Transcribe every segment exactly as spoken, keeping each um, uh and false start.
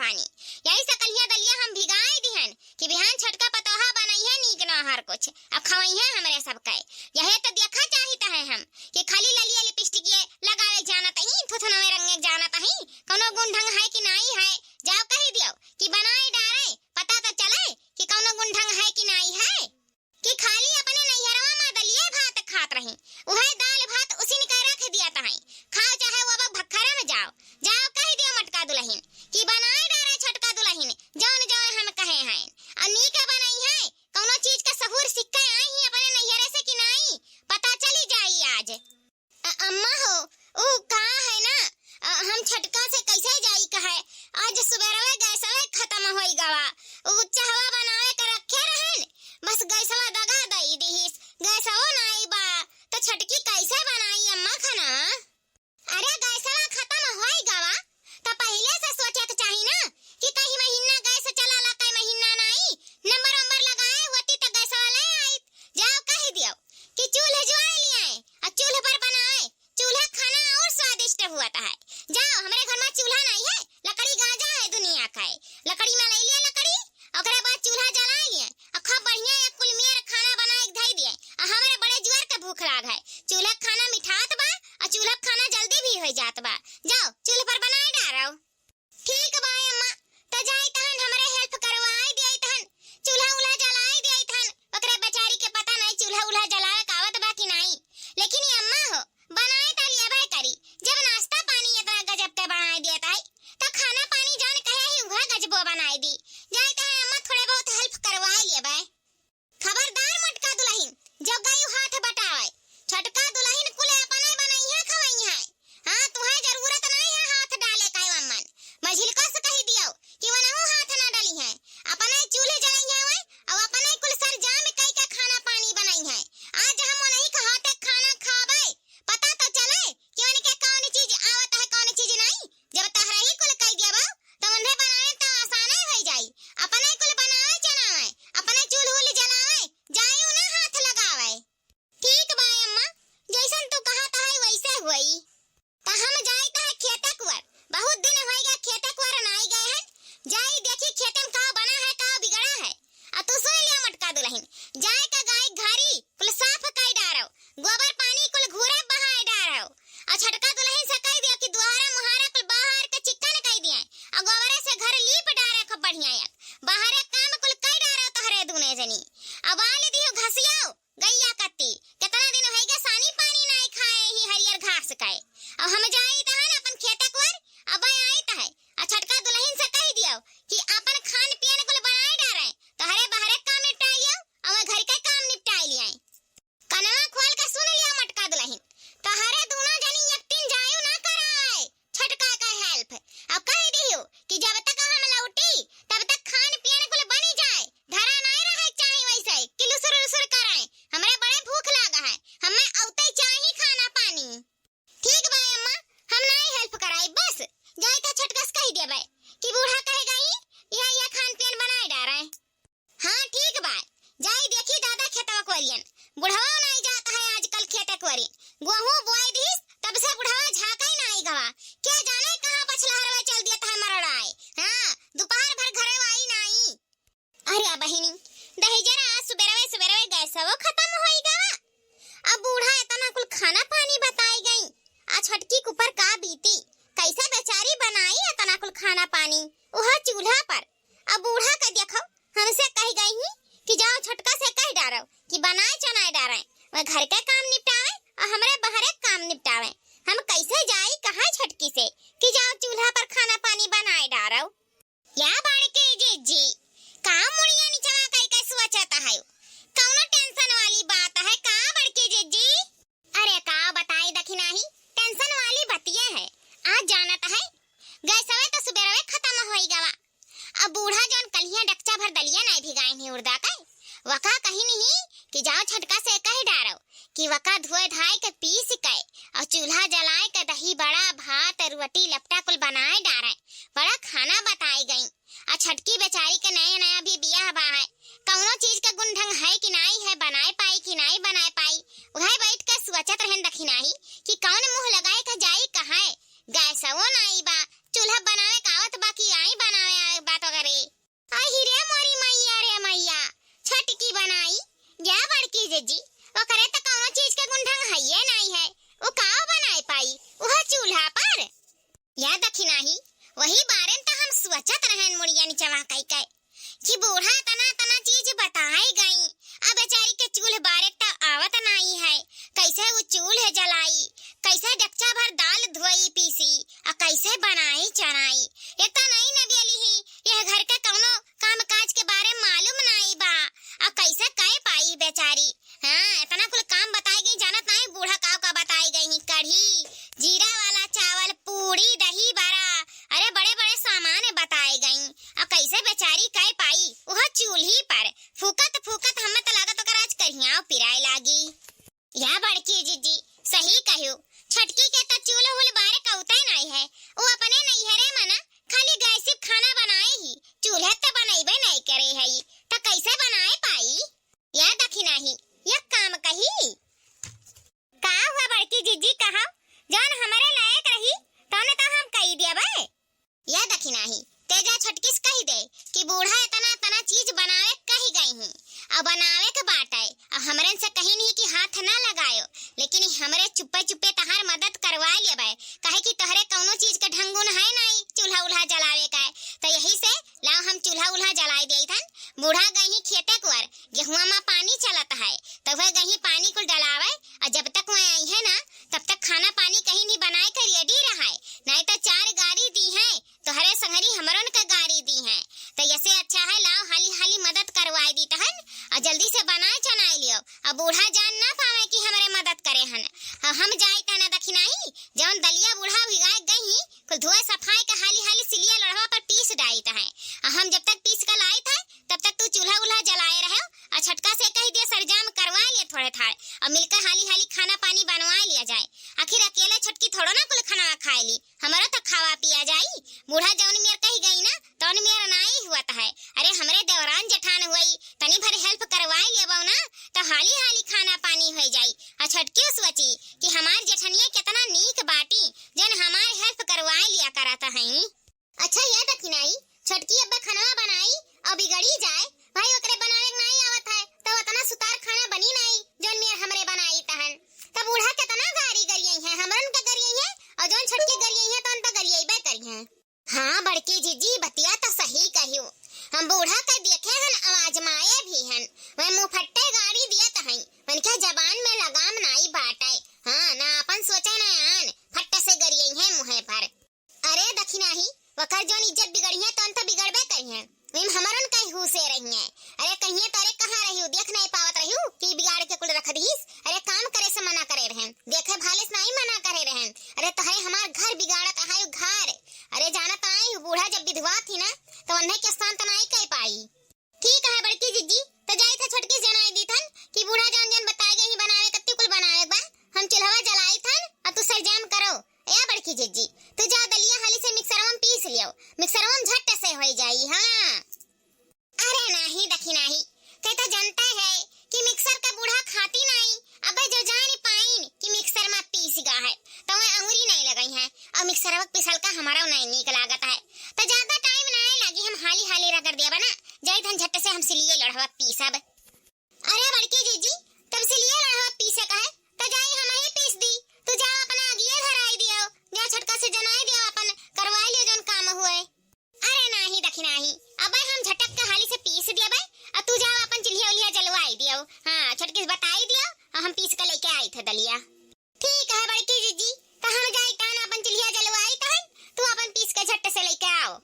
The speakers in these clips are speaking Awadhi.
पानी। यही से कलिया दलिया हम भिगाई दिहन कि बिहान छोटका पतोहा बनइहे नीक नोहर कुछ, अब खवइहे हमरे सबके। यहे तो देखा चाहित है हम कि खाली ललिया लिपस्टिक ये लगावे जानत ही, थुथनवे रंगे जानत ही, कौनो गुण ढंग है कि नाई है, जाओ कहि दियो कि बनाए डारे, पता तो चले कि कौनो गुण ढंग है कि नाई है। कि खाली अपने नैहरवा मा दलिये भात खात रही, उहे दाल भात उसिन के रख दिया तहाई, खाओ चाहे वो अब भखरा में जाओ, जाओ कहि दियो मोटका दुलहिन कि बनाए डारे छोटका दुलहिन, जौन जौन हम कहे हैं, अ नीक बनइहे, कौनो चीज का सहूर सिक्के आई ही अपने नैहरे से कि नाई, पता चली जाई आज। अ-, अम्मा हो, ऊ का है ना, अ, हम छोटका से कैसे जाई कहे, आज सुबेरवे गैसवे खतम होई गवा, ऊ चहवा बनावे के रखे रहन, बस गैसवा दगा दई दिहिस, गैसवो नाई बा, तो छोटकी कैसे बनाई अम्मा खाना? अरे गैसवा खतम होई गवा, तो पहिले से सोचे के चाही ना कि कई महीना गैस चलाला, कई महीना नाई, नंबर वंबर लगाए होती तो गैसवा ले आई, जाओ कहि दियो कि चूल्ह जुआए लियाए, आ चूल्ह पर बनाए, चूल्हा खाना और स्वादिष्ट हुआ है। जाओ, हमरे घर मा चूल्हा नाई है, लकड़ी गांजा है दुनिया का है, लकड़ी मा ले लिया लकड़ी, ओकरे बाद चूल्हा जला लिया, आ खूब बढ़िया एक कुल मेर खाना बनाए के धई दिए, आ हमरे बड़े जुआर के भूख लाग है, चूल्हा खाना मिठात बा, आ चूल्हा खाना जल्दी भी हो जात बा। जाओ, चूल्ह पर बनाए डारो। ठीक बा अम्मा, त जाई तहन हमरे help करवाई दियाई तहन, चूल्हा उल्हा जलाई दियाई तहन। ओकरे बेचारी के पता नहीं चूल्हा उल्हा जलावे का आवत बा कि नाई, लेकिन ये अम्मा हो, बनाए त लेबे करी। जब नाश्ता पानी इतना गजब के बनाए दिया ताई, त खाना पानी जान कहे ही उहा गजबो बनाए दी। जाई तहन अम्मा थोड़े बहुत help करवाई लेबे। खबरदार मोटका दुलहिन, जो गयू हाथ बटावे। छोटका दुलहिन कुल अपने बनइहे खवइहे। हाँ, तुहे जरूरत नहीं है हाथ डाले का अम्मन। मझिलको से कहि दियो कि वनहु हाथ ना डलिहे। अपने चूल्हे जलइहे हुए, और अपने कुल सरजाम कई के खाना पानी बनइहे। आज हम उन्हीं के हाथे खाना खाबे, पता तो चले कि उनके कौन चीज आवत है, कौन चीज नहीं। जब तहरा ही कुल कई दिया बा, तो उन्हें बनावे तो आसाने हो जाई। अपने कुल बनावे चलावे, अपने चूल्ह उल्ह जलावे, जायू ना हाथ लगावे। ठीक बा अम्मा, जैसन तू कहत है वैसे होई। त हम जाइत है खेते कुआर, बहुत दिन होई गए खेते कुआर नाई गए हैं। जाई देखी खेते में का बना है, का बिगड़ा है। आ तू सुन लिया मोटका दुलहिन, जाए का गाय घारी कुल साफ कई डारो, गोबर पानी कुल घूरे बहाए डारो। आ छोटका दुलहिन से कहि दियो कि दुआरा मुहारा कुल बहार के चिक्कन कई दिए, आ गोबरे से घर लीप डारे खूब बढ़िया एक। बाहरे काम कुल कई डारो तोहरे दूने जनी। आ बाल दियो घसियो, गैया कत्ती, केतना दिन होइगे सानी पानी नाई खाए ही हरियर घास के। अब हम जाइत हन अपन खेते कुआर, अब आइत है। आ छोटका दुलहिन से कहि दियो कि अपन खान पियन कुल बनाए डारे, तोहरे बाहरे काम निपटाई लियो, और घर के काम निपटाई लियाई। कनवा खोल के सुन लियो मोटका दुलहिन, तोहरे दूनो जनी एक दिन जायू ना कराए। छोटका का help। अब कहि दियो कि जब तक हम लौटी, तब तक खान पियन कुल बनी जाए, धरा नाई रहे चाही वैसे कि लुसुर लुसुर करे। हमरे बड़े भूख लागा है, हमें औते चाही खाना पानी। ठीक बा अम्मा, हम नाई help कराई, बस जाइत है छोटका से कहि देबे कि बूढ़ा कहे गई, यह, यह खान पियन बनाए डारे। हाँ ठीक बा, जाई देखी दादा खेतवा कोरियन, बुढ़वा नाई जात है आजकल खेते कोरी। गोहूँ बोए दिस, तब से बुढ़वा झाँका ही नाई गवा, के जाने कहाँ पछलहरवे चल दिया था मरड़ाए। हाँ, दोपहर भर घरे आई नाई। अरे बहिनी, दहिजरा आज सुबेरवे सुबेरवे गैसवो खतम होई गवा। अब बूढ़ा इतना कुल खाना पानी बताई गई, आ छोटकी के ऊपर का बीती, कैसे बेचारी बनाई इतना कुल खाना पानी, वह चूल्हा पर। अब बूढ़ा के देखो, हमसे कहि गई ही कि जाओ छोटका से कहि डारो कि बनाए चनाए डारे, वह घर के काम निपटावे और हमरे बाहरे काम निपटावे। हम कैसे जाई कहा छोटकी से कि जाओ चूल्हा पर खाना पानी बनाए डारो। या बड़की जिज्जी, का मुड़िया निचवा कई के सोचत है? कौनो tension वाली बात है का बड़की जिज्जी? अरे का बताई दखिनाही, tension वाली बतिये है। आज जानत है, गैसवे तो सुबेरवे खतम होई गवा। अब बूढ़ा जौन कलिया डकचा भर दलिया नाई भिगाइन ही उड़दा के, वका कही नहीं कि जाओ छोटका से कह डारो कि वका धोए धाए के पीस के और चूल्हा जलाए के दही बड़ा भात रोटी लपटा कुल बनाए डारे, बड़ा खाना बताई गई। आ छोटकी बेचारी के नया नया भी बियाह बा है, कौनो चीज के गुण ढंग है कि नाई है, बनाए पाई कि नाई बनाए पाई। उहे बैठ के सोचत रहन दखिनाही कि कौन मुँह लगाए के जाई कहाए, गैसवो नाई बा, चूल्हा बनावे का आवत बा कि आई बनावे वही बारे में त हम सोचत रहन मुड़िया निचवा कई के कि बूढ़ा तना तना चीज बताए गई। अब बेचारी के चूल्ह बारे त आवत नाई है, कैसे वो चूल्ह जलाई, कैसे डकचा भर दाल धोई पीसी, आ कैसे बनाई चनाई। एक त नई नवेली ही, यह घर के कौनो काम काज के बारे में मालूम नाई बा, आ कैसे कह पाई बेचारी। हाँ, इतना कुल काम बताई गई, जानत नाई बूढ़ा का का बताई गई ही, कढ़ी, जीरा वाला चावल, पूड़ी, दही बड़ा, अरे बड़े बड़े सामान बताए गई। आ कैसे बेचारी कह पाई, वह चूल्ही पर फूकत फूकत हमें त लागत ओकर आज करियाव पिराए लागी। या बड़की जिज्जी, सही कहियो, छोटकी के त चूल्ह उल्ह बारे कौते नाई है, वो अपने नैहरे में ना खाली गैस पे खाना बनाए ही, चूल्हे त बनैबे नाई करे है, त कैसे बनाए पाई? या दखिनाही, या काम कही। का हुआ बड़की जिज्जी, कहा, जौन हमरे लायक रही, तौने त हम कई देबे। या दखिनाही, तेजा छोटकी से कही दे कि बूढ़ा इतना इतना चीज बनावे कही गई ही, अब बनावे के बाटे, अब हमरन से कही नहीं कि हाथ ना लगायो, लेकिन ई हमरे चुप्पे चुप्पे तहार मदद करवा लेबे, काहे कि तोहरे कौनो चीज के ढंगुन है नाई चूल्हा उल्हा जलावे का। तो यही से लाओ हम चूल्हा उल्हा जलाई देई थन। बूढ़ा गई ही खेते कुआर, गेहुआ में पानी चलत है, तो वह गई ही पानी कुल डलावे, और जब तक वह आई है ना, तब तक खाना पानी कहीं नहीं बनाए के रेडी रहे, नहीं तो चार गारी दी है, तोहरे संगरी हमरन के गारी दी है। तो यसे अच्छा है, लाओ हाली हाली मदद करवाए दी तहन, और जल्दी से बनाए चनाए लियो, और बूढ़ा जान ना पावे कि हमरे मदद करे हन। और हम जाई तना दखिनाही, जौन दलिया बूढ़ा भिगाए गई, कुल धोए सफाए के हाली हाली सिलिया लोढ़वा पर पीस डाई तहन, और हम जब तक पीस के लाई थे, तब तक तू चूल्हा उल्हा जलाए रहो, और छोटका से कह दिया सरजाम करवा लिया थोड़े थाड़, और मिलकर हाली हाली खाना पानी बनवा लिया जाए। आखिर अकेले छोटकी थोड़ो ना कुल खाना खाए ली, हमारा तो खावा पिया जाई। बूढ़ा जौन मेर कही गई ना, तौन मेर नाई हुआ है। अरे हमरे देवरान जेठान हुई, तनी भर हेल्प करवाए लेबो ना, तो हाली हाली खाना पानी हो जाई। और छोटकी सोची कि हमार जेठनिया कितना नीक बाटी, जौन हमार हेल्प करवाए लिया करत हई। अच्छा ये दखिनाही, छोटकी अब्बे खनवा बनाई और बिगड़ी जाए, भाई ओकरे बनावे के नाई आवत है, तब उतना सुतार खाना बनी नाई, जौन मेर हमरे बनाई तहन। तब बूढ़ा कितना गारी गरियई है, हमरन के गरियई है, और जौन छोटकी गरियई है, तो उन पर गरियई बे करी है। हाँ बड़की जीजी, बतिया तो सही कहियो, हम बूढ़ा के देखे हन, आवाज माए भी हन, वह मुंह फट्टे गारी दियत हई, उनके जबान में लगाम नाई बाटे। हाँ, ना अपन सोचे ना आन, फट्टे से गरियई है मुँहे पर। अरे दखिनाही, वकर जौन इज्जत बिगड़िहे, तौन तो बिगड़बे करिहे। वहीम हमरन कई हुसे रहिहे। अरे कहिए तो, अरे कहाँ रहियो, देख नहीं पावत रहियो कि बिगाड़ के कुल रख दिहिस। अरे काम करे से मना करे रहन, देखे भाले से नहीं मना करे रहन। अरे तोहरे हमार घर बिगाड़त आहायो घर। अरे जानत आई हूँ, बूढ़ा जब विधवा थी ना, तो उन्हें के स्थान तो नहीं कह पाई। ठीक है बड़की जिज्जी, तो जाई थे छोटकी से जनाई दी थन कि बूढ़ा जौन जौन बताए गए ही बनावे, कत्ती कुल बनावे बा, हम चूल्हवा जलाई थन और तू सरजाम करो। या बड़की जिज्जी, तू जा दलिया हाली से मिक्सरवा में पीस लियो, मिक्सरवा में झट से होई जाई। हाँ। अरे नाही दखिनाही, ते तो जानते है कि मिक्सर का बूढ़ा खाती नहीं। अबे जो जानी पाइन कि मिक्सर में पीस गा है, तो वह अंगुरी नहीं लगई है, और मिक्सरवा के पिसल का हमारा नहीं नीक लागत है। तो ज्यादा टाइम ना लागी, हम हाली हाली रगड़ देबा ना, जाई थन झट से हम सिलिए लोढ़वा पीसब। अरे बड़की जीजी, तब सिलिए लोढ़वा पीसे का है, तो जाई हम ही पीस दी, तू जा अपना आगिए धराई दियो, जा छोटका से जनाई दियो, अपन करवाई लियो जौन काम हुए। अरे नाही दखिनाही, अबे हम झटक के हाली से पीस दियबे, आ तू जाओ अपन चुल्हिया उल्हिया जलवाई दियो। हाँ, छोटकी से बताई दियो, आ हम पीस के लेके आई थे दलिया। ठीक है बड़की जीजी, तो हम जाई तान अपन चुल्हिया जलवाई तहन, तू अपन पीस के झट से लेके आओ।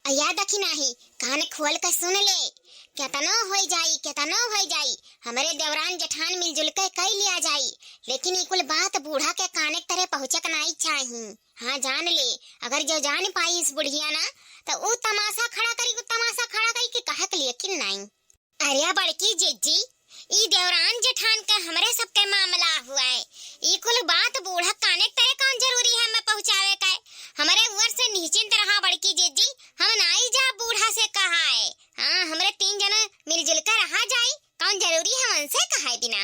अया दखिनाही, कान खोल के सुन ले, केतनो होई जाई, केतनो होई जाई, हमरे देवरान जेठान मिलजुल के कई लिया जाई, लेकिन ई कुल बात बूढ़ा के काने के तरे पहुँचे के नाई चाही। हाँ, जान ले, अगर जो जान पाई इस बुढ़िया ना, तो ऊ तमाशा खड़ा करी, ऊ तमाशा खड़ा करी कि कहे के लिए कि नहीं। अरे बड़की जिज्जी, ई देवरान जेठान के हमरे सबके मामला हुआ है। ई कुल बात बूढ़ा काने के तरे कौन जरूरी है मैं पहुँचावे के? हमरे ऊपर से निश्चिंत रहा बड़की जिज्जी, हम नाई जा बूढ़ा से कहा है। हाँ, हमरे तीन जना मिलजुल के रहा जाई, कौन जरूरी है उनसे कहाए बिना।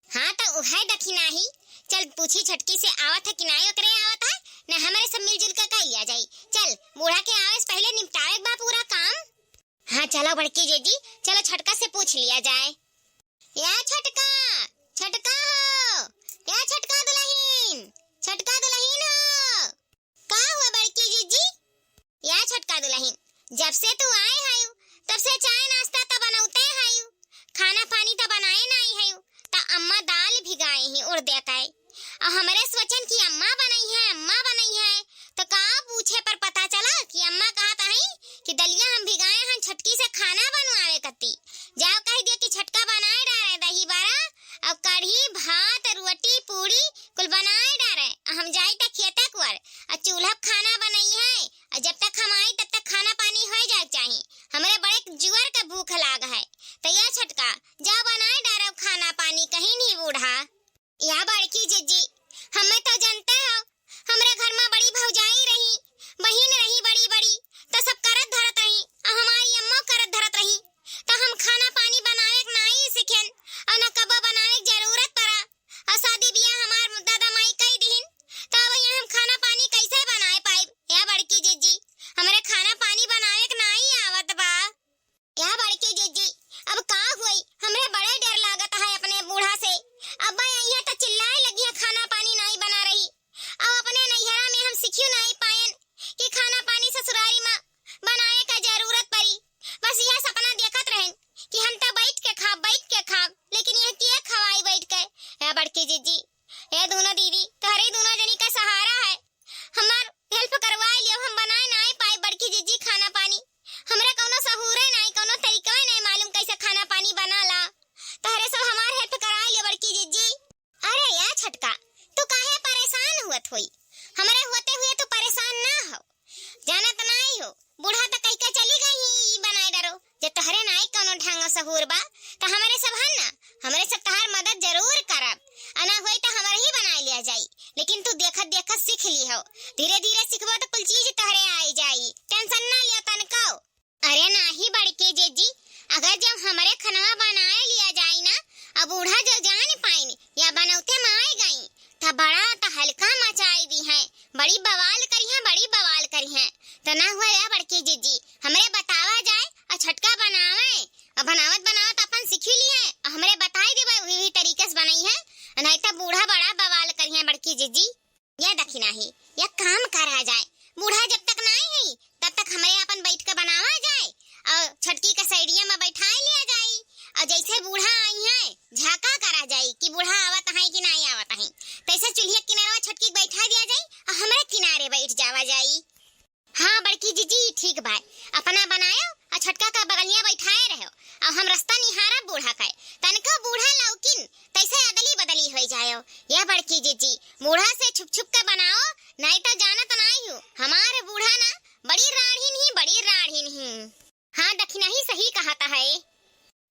हाँ, तो उहे दखिनाही, चल पूछी छोटकी से आवत है कि नाई ओकरे आवत है, न हमरे सब मिलजुल के कह लिया जाई। चल, बूढ़ा के आवे से पहले निपटावे के बा पूरा काम। हाँ, चलो बड़की जीजी, चलो छोटका से पूछ लिया जाए। या छोटका, छोटका हो, या छोटका दुलहिन, छोटका दुलहिन हो। का हुआ बड़की जीजी? दुलहिन, जब से तू आए हयू, तब से चाय नाश्ता त बनौते हयू, खाना पानी त बनाए नाई हयू, त अम्मा दाल भिगाए ही उड़दे कै। और हमरे सोचन कि अम्मा बनइहैं, अम्मा बनइहैं, त का पूछे पर पता चला कि अम्मा कहत हईं कि दलिया हम भिगाए हन छोटकी से खाना बनवावे कत्ती। जाओ कहि दिया कि छोटका बनाए डारे दही बड़ा, और कढ़ी, भात, रोटी, पूड़ी कुल बनाए डारे। हम जाई त खेते कुअर, और चूल्हा प खाना बनइहैं, और जब तक हम आई तब तक खाना पानी होइ जाए चाही। हमरे बड़े जुअर क भूख लाग है। त या छोटका, जा बनाए डारे खाना पानी, कहिन ही बूढ़ा। या बड़की जिज्जी, हमें त जनते हो, हमरे घर मा बड़ी भौजाई रही, बहिन रही बड़ी बड़ी, त सब करत धरत रही, आ हमारी अम्मो करत धरत रही, त हम खाना पानी बनावे क नाई सिखेन, और न कबो बनावे क जरूरत पड़ा, और शादी बियाह हमार दादा माई कई दिहिन, त अब यहाँ हम खाना पानी कैसे बनाए पाइब? या बड़की जिज्जी, हमरे खाना पानी बनावे क नाई आवत बा। या बड़की जिज्जी, अब का हुई? हमरे बड़े डर लागत है अपने बूढ़ा से। अब अइहैं त चिल्लाए लगिहैं, खाना पानी नाई बना रही। अब अपने नैहरा में हम सिखियो नाई पाएन कि खाना पानी ससुरारी मा बनाए क जरूरत पड़ी। बस यह सपना देखत रहेन कि हम त बैठ के खाब, बैठ के खाब, लेकिन यह के खवाई बैठ के? या बड़की जिज्जी, ए दूनो दीदी, तोहरे दूनो जनी क सहारा है। हमार help करवाए लियो, हम बनाए नाई पाए बड़की जिज्जी खाना पानी। हमरे कौनो सहूरे नाई, कौनो तरीकवे नाई मालूम कैसे खाना पानी बनाला। तोहरे सब हमार help कराए लियो बड़की जिज्जी। अरे या छोटका, तू काहे परेशान हुअत होई? हमरे होते हुए तू परेशान ना हो। जानत नाई हो, बूढ़ा त कहि के चली गई ही, ई बनाए डरो। जे तोहरे नाई कौनो ढंग सहूर बा, त हमरे सब हन ना, हमरे सब तोहार मदद जरूर करब। आ ना होई त हमरे ही बनाए लिया जाई। लेकिन तू देखत देखत सीख ली हो, धीरे धीरे सीखबो त कुल चीज तोहरे आई जाई, tension ना लियो तनको। अरे नाही बड़की जिज्जी, अगर जब हमरे खनवा बनाए लिया जाई ना, अब बूढ़ा जो जान पाइन या बनौते मा आए गई, त बड़ा तहलका मचाई दिहैं, बड़ी बवाल करिहैं, बड़ी बवाल करिहैं। त ना हुआ या बड़की जिज्जी, हमरे बतावा जाए और छोटका बनावे, और बनावत बनावत अपन सीखी लिहैं, और हमरे बताई देबे, वही, वही तरीके से बनइहैं, नहीं त बूढ़ा बड़ा बवाल करिहैं बड़की जिज्जी। या दखिनही, या काम करा जाए, बूढ़ा जब तक नाई है, तब तक हमरे अपन बैठ के बनावा जाए, और छोटकी के साइडिया मा बैठाए लिया जाए, और जैसे बूढ़ा आइहैं, झाँका करा जाए कि बूढ़ा आवत हैं कि नाई आवत हैं, तैसे चूल्हे किनारवा छोटकी के बैठा दिया जाए, और हमरे किनारे बैठ जावा जाए। हाँ बड़की जिज्जी, ठीक बाय, अपना बनायो, और छोटका का बगलिया बैठाए रहो, और हम रास्ता निहारब बूढ़ा का, तनको बूढ़ा लौकिन, तैसे अदली बदली होइ जायो। या बड़की जिज्जी, बूढ़ा से छुप छुप के बनाओ, नाई त जानत नाई हो, हमार बूढ़ा ना बड़ी राढ़िन ही, बड़ी राढ़िन ही। हाँ दखिनही, सही कहत है।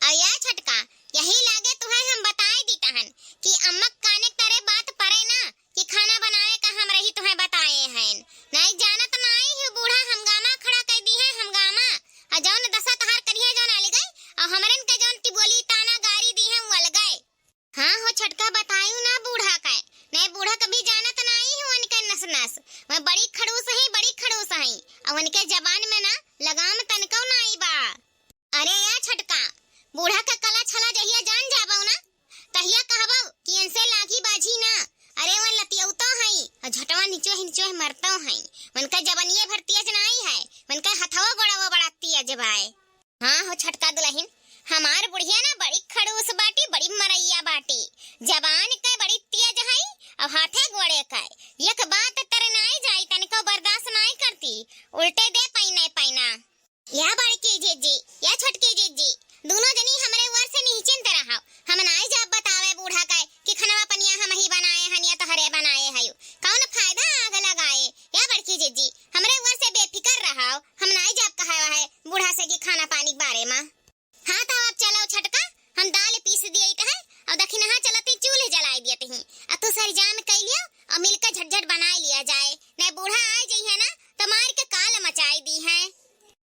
अउ या छोटका, यही लागे तुहैं हम बताए दीत हन कि अम्मा क काने क तरे बात परे ना कि खाना बनावे का हमरे ही तुहैं बताए हन। नाई जानत नाई हो बूढ़ा, हंगामा खड़ा कइ दिहैं, हंगामा। अउ जौन दसा तोहार करिहैं जौन अलगै, अउ हमरन के जौन टिबोली ताना गारी दिहैं उ अलगै। हाँ हो छोटका, बतायू ना बूढ़ा कै, नहीं बूढ़ा कभी जानत नाई हो उनके नस नस। वह बड़ी खड़ूस हैं, बड़ी खड़ूस हैं, अउ उनके जबान में ना लगाम तनको नाई बा। अरे या छोटका, बूढ़ा के कला छला जहिया जान जाबो ना, तहिया कहबो कि इनसे लागी बाझी ना। अरे वन लतियौतो हैं, अउ झटवा निचोह निचोह मरतो हैं। उनका जबनिये भर तेज नाई है, उनका हथवो गोड़वो बड़ा तेज बाय। हाँ हो छोटका दुलहिन, हमार बुढ़िया ना बड़ी खड़ूस बाटी, बड़ी मरैया बाटी, जबान के बड़ी तेज है, अउ हाथे गोड़े के एक बात तर नाई जाई, तनिको बर्दाश्त नाई करती, उल्टे दे पैने पैना। या बड़की जिज्जी, या छोटकी जिज्जी, दूनो जनी हमरे वर से निश्चिंत रहो। हम नाई जाब बतावे बूढ़ा के कि खनवा पनिया हमही बनाए हन या तोहरे बनाए हयू। कौन फायदा आग लगाए? या बड़की जिज्जी, हमरे वर से बेफिकर रहो। हम नाई जाब कहे वहे बूढ़ा से कि खाना पानी के बारे मा। हाँ, तो अब चलो छोटका, हम दाल पीस दिए है, और दखिनहा चलती चूल्हे जलाए दिए ही। अब तू सरजाम कई लियो, और मिलकर झटझट बनाए लिया जाए, नहीं बूढ़ा आए जइहैं ना, तो मार के काल मचाए दीहैं।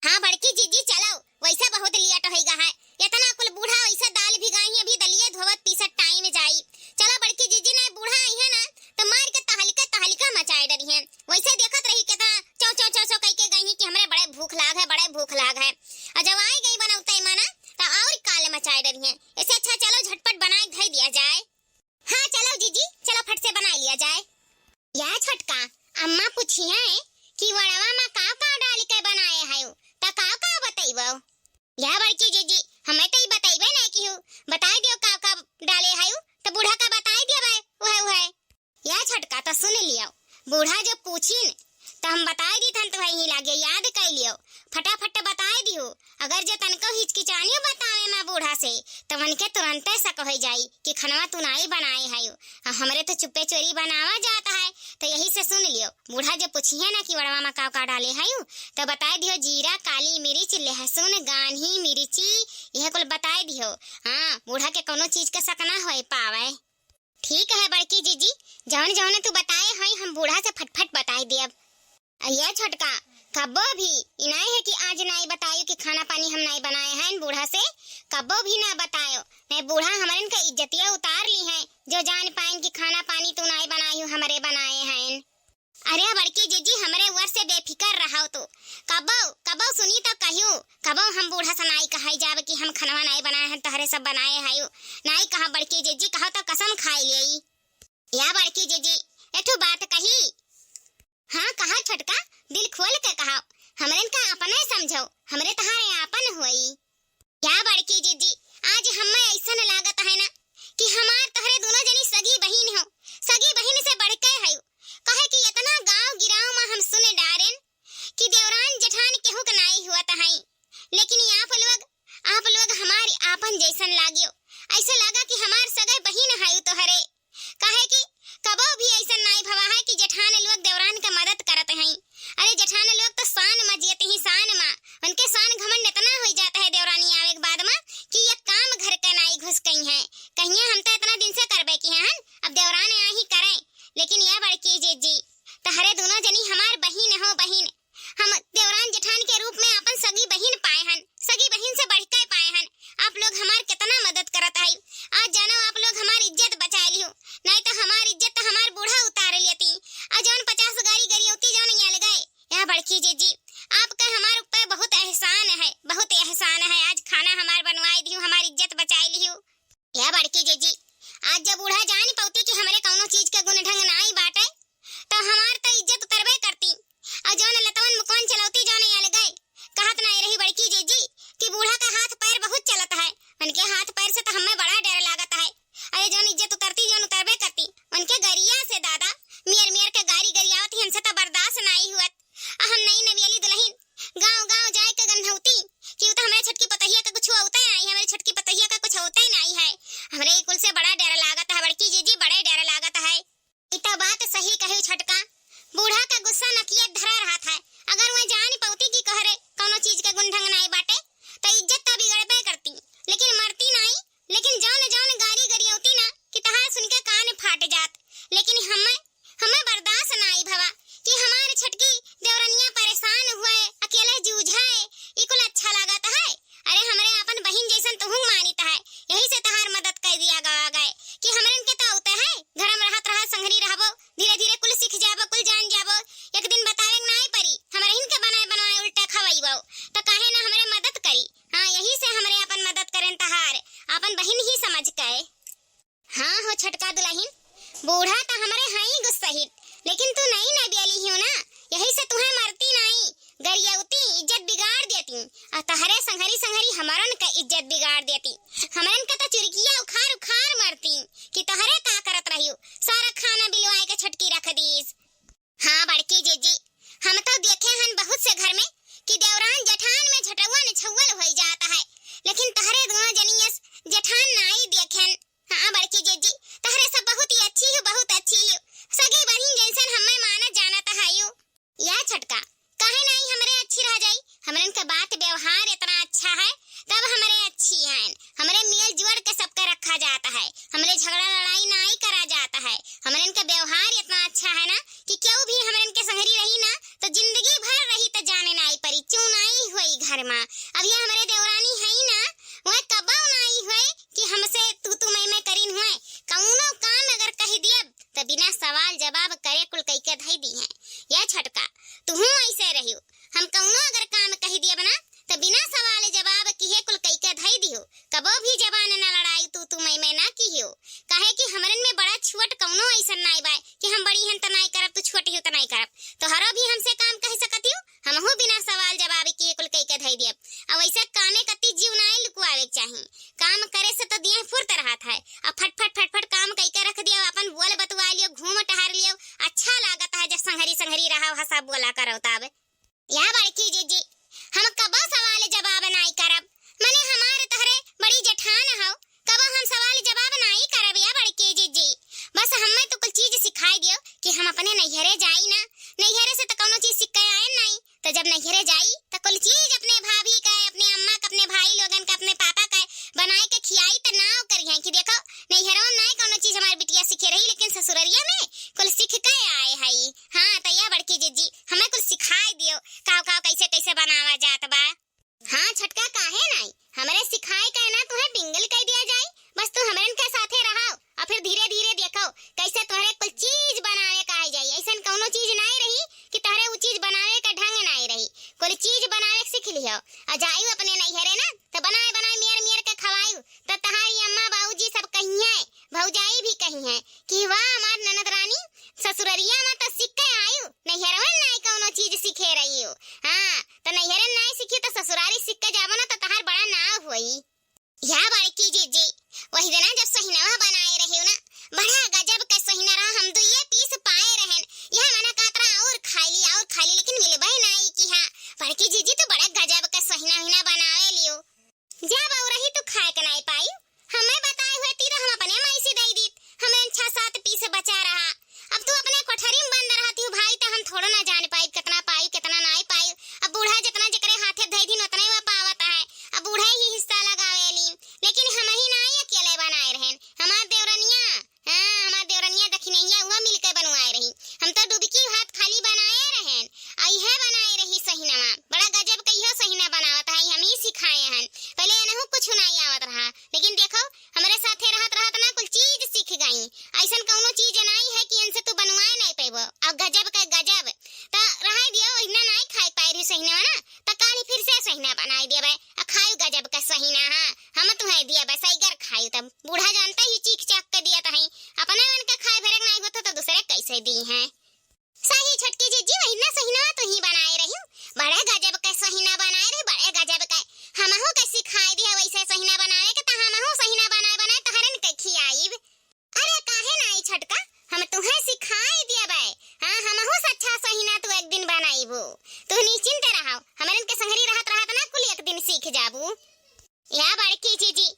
हाँ बड़की जिज्जी, चलो, वैसे बहुत लेट होइगा है। इतना कुल बूढ़ा वैसे दाल भिगाई, अभी दलिये धोवत पीसत टाइम जाई। चलो बड़की जिज्जी, नहीं बूढ़ा आइहैं ना, तो मार के तहलका तहलका मचाए डरिहैं। वैसे देखत रही कितना चौ चौ चौ चौ कई के गई कि हमरे बड़े भूख लाग है, बड़े भूख लाग है। और जब आए गई बनौते माना, तो और काल मचाए डरिहैं। ऐसे अच्छा चलो झटपट बनाए धई दिया जाए। हाँ चलो जिज्जी, चलो फट से बनाए लिया जाए। या छोटका, अम्मा पूछिहैं कि वड़वा मा का का डाल के बनाए है? बूढ़ा जब पूछिन, त हम बताइ दीत हन, तोहई ही लागे याद कइ लियो, फटाफट बताइ दिहो। अगर जो तनको हिचकिचानियो बतावे मा बूढ़ा से, त उनके तुरंते शक होइ जाई कि खनवा तू नाई बनाए हयो, आ हमरे तो चुप्पे चोरी बनावा जात है। त यही से सुन लियो, बूढ़ा जब पूछिहे ना कि वड़वा मा का का डाले हयो, त बताइ दिहो, जीरा, काली मिर्च, लहसुन, गान्ही मिर्ची, यह कुल बताइ दिहो। हाँ, बूढ़ा के कउनो चीज के शक ना होइ पावे। ठीक है बड़की जीजी, जौन जौन तू बताए हई, हम बूढ़ा से फटफट बताइ देब। अ ये छोटका, कब्बो भी ई नाई है कि आज नाई बतायो कि खाना पानी हम नाई बनाए हैं बूढ़ा से, कब्बो भी ना बतायो, नहीं बूढ़ा हमरन का इज्जतिया उतार लिहैं, जो जान पाइन कि खाना पानी तू नाई बनायो, हमरे बनाए हैं। अरे बड़की जीजी, हमरे ऊपर से बेफिकर रहो तू, कब्बो, कब्बो सुनी तो कहियो, कबो हम बूढ़ा से नाई कहै जाब कि हम खनवा नाई बनाए हैं, तोहरे सब बनाए हयो। नाई कहा बड़की जीजी, कहो तो कसम खाइ लेई। या बड़की जीजी, एठो बात कही। हाँ, कहा छोटका, दिल खोल के कहा, हमरन का अपने समझो, हमरे तोहारे आपन होई। या बड़की जीजी, आज हम्मे ऐसन लागत है ना कि हमार तोहरे दोनों जनी सगी बहिन हो, सगी बहिन से बढ़ के हयो। कहे कि इतना गाँव गिराव मा हम सुन डारेन कि देवरान जेठान केहू के नाई हुअत हई, लेकिन आप लोग, आप लोग हमार आपन जैसन लाग्यो। ऐसे लागा कि हमार सगे बहिन हयू तोहरे। काहे कि कबो भी ऐसन नाई भवा है कि जेठान लोग देवरान के मदद करत हई। अरे जेठान लोग तो शान मा जियत ही, शान मा। उनके शान घमंड इतना होइ जात है देवरानी आवे के बाद मा कि ये काम घर के नाई घुस गई हैं। कहिए हम तो इतना दिन से करबे की हैं, अब देवरान आही करें। लेकिन ये बड़की जीजी, तहरे दोनों जनी हमार बहिन हो बहिन, हम देवरान जेठान के रूप में आपन सगी बहिन पाए हन, सगी बहिन से बढ़ के पाए हन। आप लोग हमार कितना मदद करत हई। आज जानो आप लोग हमार इज्जत बचाए लिहु, नहीं तो हमार इज्जत तो हमार बूढ़ा उतार लेती। आ जौन पचास गारी गरियौती जौन ये अलगाए, या बड़की जीजी, आपका हमार ऊपर बहुत एहसान है, बहुत एहसान है। आज खाना हमार बनवाए दिहु, हमार इज्जत बचाए लिहु। या बड़की जीजी, आज जब बूढ़ा जान पौती कि हमरे कौनो चीज के गुण ढंग नाई बाटे, तो हमार तो इज्जत उतरबे करती। और जौन लतवन मुकवन चलौती जौन ये अलगाए, कहत नाई रही बड़की जीजी कि बूढ़ा का हाथ पैर बहुत चलत है, उनके हाथ पैर से तो हमें बड़ा डर लागत है। अरे जौन इज्जत उतरती, जौन उतरबे करती, उनके गरिया से दादा मियर मियर के गारी गरियावत ही, हमसे तो बर्दाश्त नाई हुअत। आ हम नई नवेली दुलहिन गाँव गाँव जाए के गन्हौती कि उ तो हमरे छोटकी पतहिया का कुछ होते नाई, हमरे छोटकी पतहिया का कुछ होते नाई है। हमरे ई कुल से बड़ा डर लागत है बड़की जीजी, बड़े डर लागत है। ई तो बात सही कहे छोटका, बूढ़ा का गुस्सा नकिया धरा रहत है। अगर वह जान पौती कि कहरे कौनो चीज के गुण ढंग नाई बाटे, तो इज्जत तो बिगड़बे करती, लेकिन मरती नाई। लेकिन जौन जौन गारी गरियौती ना कि तहार सुन के कान फाट जात। लेकिन हमें, हमें बर्दाश्त नाई भवा कि हमार छोटकी देवरनिया परेशान हुए, अकेले जूझे, ई कुल अच्छा लागत है। अरे हमरे आपन बहिन जैसन तुहूँ मानित है, यही से तहार मदद कर दिया गवा गए कि हमरन के तो औते है, घर में रहत रहत संघरी रहबो, धीरे धीरे कुल सीख जाबो, कुल जान जाबो। एक दिन बतावे के नाई परी, हमरहिन के बनाए बनवाए उल्टा खवैबो, तो काहे ना हमरे मदद करी। हाँ, यही से हमरे आपन मदद करेन तहार, आपन बहिन ही समझ के। हाँ हो छोटका दुलहिन, बूढ़ा त हमरे हई गुस्सहित, लेकिन तू नई नवेली हियो ना, यही से तुहे मरती नाई, गरियौती, इज्जत बिगाड़ देती, आ तहरे संघरी संघरी हमरन क इज्जत बिगाड़ देती। हमरन क त चुरकिया उखाड़ उखाड़ मरती कि तहरे का करत रहियो, सारा खाना बिलवाए के छोटकी रख दीस। हाँ बड़की जीजी, हम तो देखे हन बहुत से घर में कि देवरान जेठान में झटौआ निछौअल होई जात है, लेकिन तहरे दोनों जनी अस जेठान नाई देखेन। हाँ बड़की जीजी, तहरे सब बहुत ही अच्छी हो, बहुत अच्छी हो, सगी बहिन जैसन हमें मानत जानत हयू। या छोटका, काहे नाई हमरे अच्छी रह जाई? हमरन के बात व्यवहार इतना अच्छा है, तब हमरे अच्छी हैं। हमरे मिल जुड़ के सबके रखा जात है, हमरे झगड़ा लड़ाई नाई करा जात है। हमरन के व्यवहार इतना अच्छा है ना कि केहू भी हमरन के संघरी रही ना, तो जिंदगी भर रही, तो जाने नाई परी, चूनाई होई घर मा। अब ये हमरे देवरानी है ना, वह कबो नाई होए कि हमसे तू तू मैं मैं करीन हुए। कौनो काम अगर कह दियब, तो बिना सवाल जवाब करे कुल कई के धई दी हैं। या छोटका, तुहूँ ऐसे रहियो, हम कौनो अगर काम कह दियब ना, तो बिना सवाल जवाब किहे कुल कई के धई दिहो। कबो भी जबान ना लड़ाई, तू तू मैं मैं ना किहो, काहे कि हमरन में बड़ा छोट कौनो ऐसन नाई बाय कि हम बड़ी हन त नाई करब, तू छोट हियो त नाई करब। तोहरो भी हमसे काम कह सकत हियो, हमहू बिना सवाल जवाब किहे कुल कई के धई दियब। अब ऐसे काम जाई त कुल चीज अपने भाभी का, अपने अम्मा का, अपने भाई लोगन का, अपने पापा का बनाए के खियाई त नाव करिहैं कि देखो, नैहरवा में नाई कौनो चीज हमार बिटिया सीखे रही, लेकिन ससुररिया में कुल सीख के आए हई। हाँ, त या बड़की जिज्जी, हमें कुल सिखाए दियो, काव काव कैसे कैसे बनावा जात बा। हाँ छोटका, काहे नाई, हमरे सिखाए के ना तुहे पिंगल कइ दिया जाई, बस तू हमरन के साथे रहाव, और फिर धीरे धीरे देखो कैसे तोहरे कुल चीज बनावे का आ जाई। ऐसन कौनो चीज नाई रही कि तोहरे उ चीज बनावे का ढंग नाई रही, कुल चीज बनावे के सीख लिहो, और जायु अपने नैहरे ना तो बनाए बनाए मेर मेर के खवायु, तो तहारी अम्मा बाबूजी सब कहिहैं, भौजाई भी कहिहैं कि वाह हमार ननद रानी, ससुररिया में तो सीख के आयु, नैहरवन नाई कौनो चीज सीखे रही हो। हाँ, तो नैहरन नाई सीखी तो ससुरारी सीख के जाबो ना तो तहार बड़ा नाव होई। या बड़की जिज्जी, वही दिना जब सहिनवा बनाए रही ना, बड़ा गजब के सहिना रहा, हम दुइये पीस पाए रहन। यह मना कातरा और खाई ली, और खाई ली, लेकिन मिलबे नाई की। हाँ, बड़की जिज्जी तो बड़ा गजब के सहिना हिना बनावे लियो। जा बउरही तू खाए के नाई पाई, हमें बताए हुए ती तो हम अपने माई से दई दीत, हमें छह सात पीस बचा रहा। अब तू अपने कोठरी में बंद रहती हो भाई, तो हम थोड़ो ना जान पाई कितना पाई कितना नाई पाई। अब बूढ़ा जितना जेकरे हाथे धई दिन उतना ही वह पावत है, अब बूढ़ा ही हिस्सा लगावे ली। लेकिन हम ही नाई अकेले बनाए रहन, हमार देवरनिया, हाँ, हमार देवरनिया दखिनैया हुआ मिलके बनवाए रही। हम तो डुबकी भात खाली बनाए रहन, आ इहे बनाए रही सहिनवा। बड़ा गजब के इहो सहिना बनावत है, हम ही सिखाए हन। पहले एनहू कुछ नाई आवत रहा, लेकिन देखो, हमरे साथे रहत रहत ना कुल चीज सीख गई। ऐसन कौनो चीज नाई है कि इनसे तू बनवाए नाई पैबो। अब गजब के गजब। त रहाई दियो, ओहिना नाई खाए पाए रही सहिनवा ना, त काली फिर से सहिना बनाए दियो बे। आ खायु गजब के सहिना, हाँ, हम तुहे दिया बे, सैगर खायु तब। बूढ़ा जानता ही चीख चाक के दिया तही, अपने मन के खाए भरे के नाई होता तो दूसरे कैसे दी हैं। सही छोटकी जिज्जी, वही ना सहिना तू ही बनाए रही। बड़े गजब के सहिना बनाए रही, बड़े गजब के। हमहू के सिखाए दिया वैसे सहिना बनावे के, त हमहू सहिना बनाए बनाए तहरन के खियाइब। अरे काहे नाई छोटका, हम तुहे सिखाए दिया बे। हाँ, हमहू से अच्छा सहिना तू एक दिन बनाइबू। तू निश्चिंत रहो, हमरन के संगरी रहत रहत ना कुल एक दिन सीख जाबू। या बड़की जिज्जी,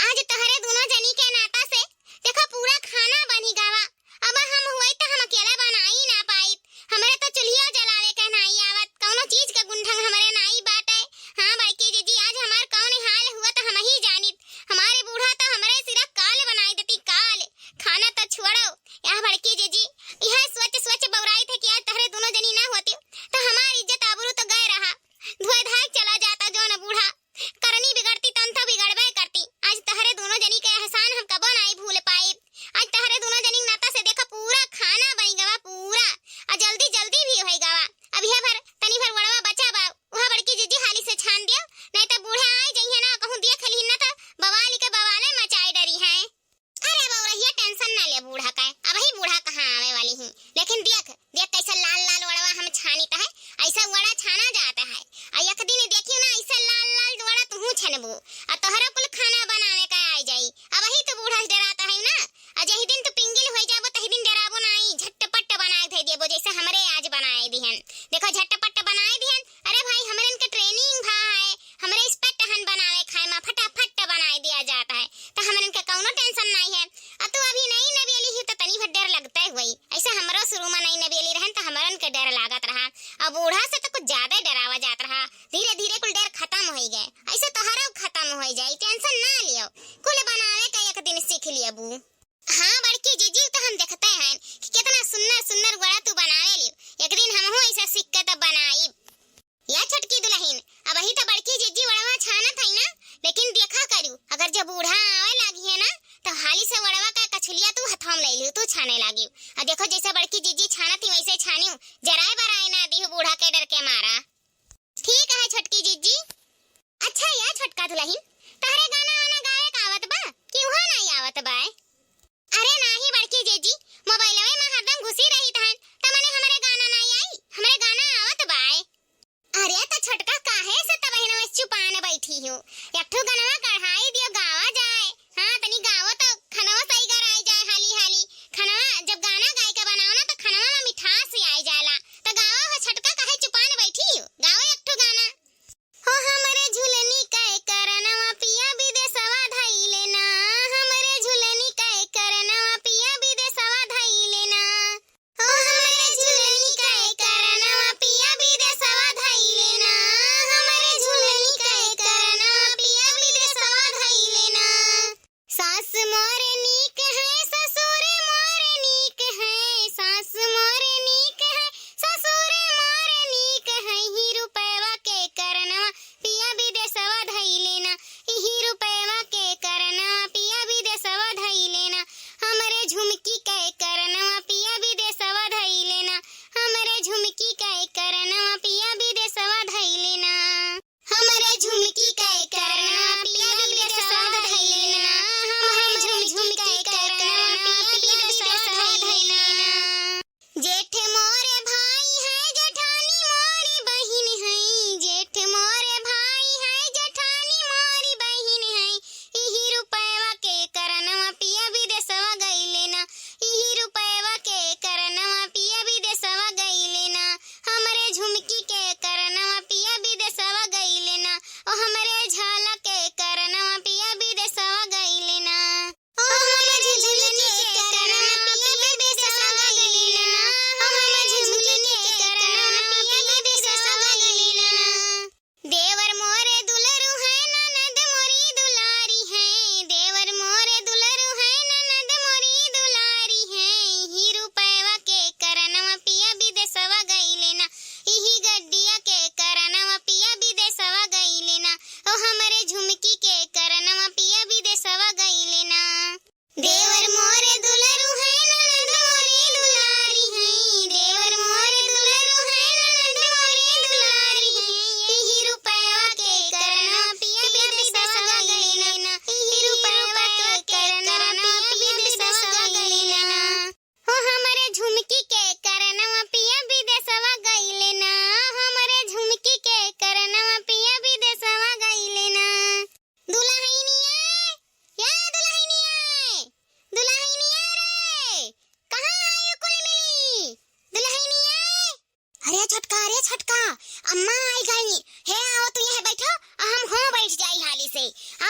आज तोहरे दुनो जनी के नाता से देखो पूरा खाना बनी गवा। अब हम हुई त हम अकेला बनाई ना पाई। हमरे तो चुल्हियो जलावे के नाई आवत, कौनो चीज के गुंढंग हमरे नाई बाटे। हाँ बड़की जिज्जी, आज हमार कौन हाल हुआ त हम ही जानित। हमारे बूढ़ा तो हमरे सिरा काल बनाई देती, काल। खाना तो छोड़ो, या बड़की जिज्जी, यह सोच सोच बउराई थे कि आज तोहरे दुनो जनी ना होती तो हमार इज्जत आबरू तो गए रहा। धोए धाए चला जाता जौन बूढ़ा। करनी बिगड़ती तन तो बिगड़बे करती। आज तहरे दुनो जनी के एहसान हम कबो नाई भूल पाइब। आज तहरे दुनो जनी के नाता से देखा पूरा खाना बन गवा, पूरा। आ जल्दी जल्दी भी होई गवा। अब यह भर, तनी भर वड़वा बचा बा, वह बड़की जिज्जी हाली से छान दियो, नहीं तो बूढ़ा आई जइहे ना, कहूँ दिया खली ना तो बवाल के बवाले मचाए डरी हैं। अरे बउरहिया, tension ना ले बूढ़ा का, अबही बूढ़ा कहाँ आवे वाली ही। लेकिन देख, देख कैसे लाल लाल वड़वा हम छानित है, ऐसा वड़ा छाना जाता है। आ एक दिन देखियो ना, ऐसे लाल लाल वड़ा तुहू छनबू, आ तोहरो कुल खाना बनावे का आ जाई। अबही तो बूढ़ा से डराता है ना, आ जही दिन तू पिंगिल हो जाबो, तही दिन डराबो नाई, झटपट बनाए दे देबो, जैसे हमरे आज बनाए दिहन। देखो, झटपट बनाए दिहन, अरे भाई, हमरन के training भा है, हमरे इस पे टहन बनावे खाए मा फटाफट बनाए दिया जाता है, तो हमरन के कौनो tension नहीं है। अब तू अभी नई नवेली ही तो तनी भर डर लगता है हुई, ऐसे हमरो शुरू में नई नवेली रहन तो हमरन के डर लागत रहा। अब बूढ़ा से तो कुछ ज्यादा डरावा जात रहा, धीरे धीरे कुल डर खत्म होई गए, ऐसे तोहरो खत्म होई जाई, tension ना लियो, कुल बनावे का एक दिन सीख लियबू। हाँ बड़की जीजी, तो हम देखते हैं कि कितना सुन्नर सुन्नर वड़ा तू बनावे लियो। एक दिन हमहू ऐसा सीख के तब बनाइब। या छोटकी दुलहिन, अबही तो बड़की जीजी वड़वा छानत है ना, लेकिन देखा करू, अगर जब बूढ़ा आवे लागी है ना, तो हाली से वड़वा का कछुलिया तू हथवा में ले लियो, तू छाने लागी। और देखो, जैसे बड़की जीजी छानत ही वैसे छानियो, जराए बराए ना दिहु बूढ़ा के डर के मारा। ठीक है छोटकी जीजी। अच्छा या छोटका दुलहिन, तहरे गाना वाना गावे का आवत बा कि उहाँ नाई आवत बाय? अरे नाही बड़की जीजी, मोबाइलवे में हरदम घुसी रहित हन, त मने हमरे गाना नाई आई, हमरे गाना आवत बाय। अरे त छोटका काहे से तब हिनवे चुपान बैठी हो, एक ठो गनवा कढ़ाई दियो गावा जाए। हाँ तनी गावो तो खनवा सही गराई जाए हाली हाली। खनवा जब गाना गाए के बनाओ ना तो खनवा में मिठास आई जाला। त गावा हो छोटका, काहे चुपान बैठी हो, गावो एक ठो गाना। हो हमरे झुलनी के करनवा पिया विदेशवा धइले ना, हमरे झुलनी के करनवा पिया विदेशवा धइले ना। हो हमरे झुलनी के करनवा पिया विदेशवा धइले ना,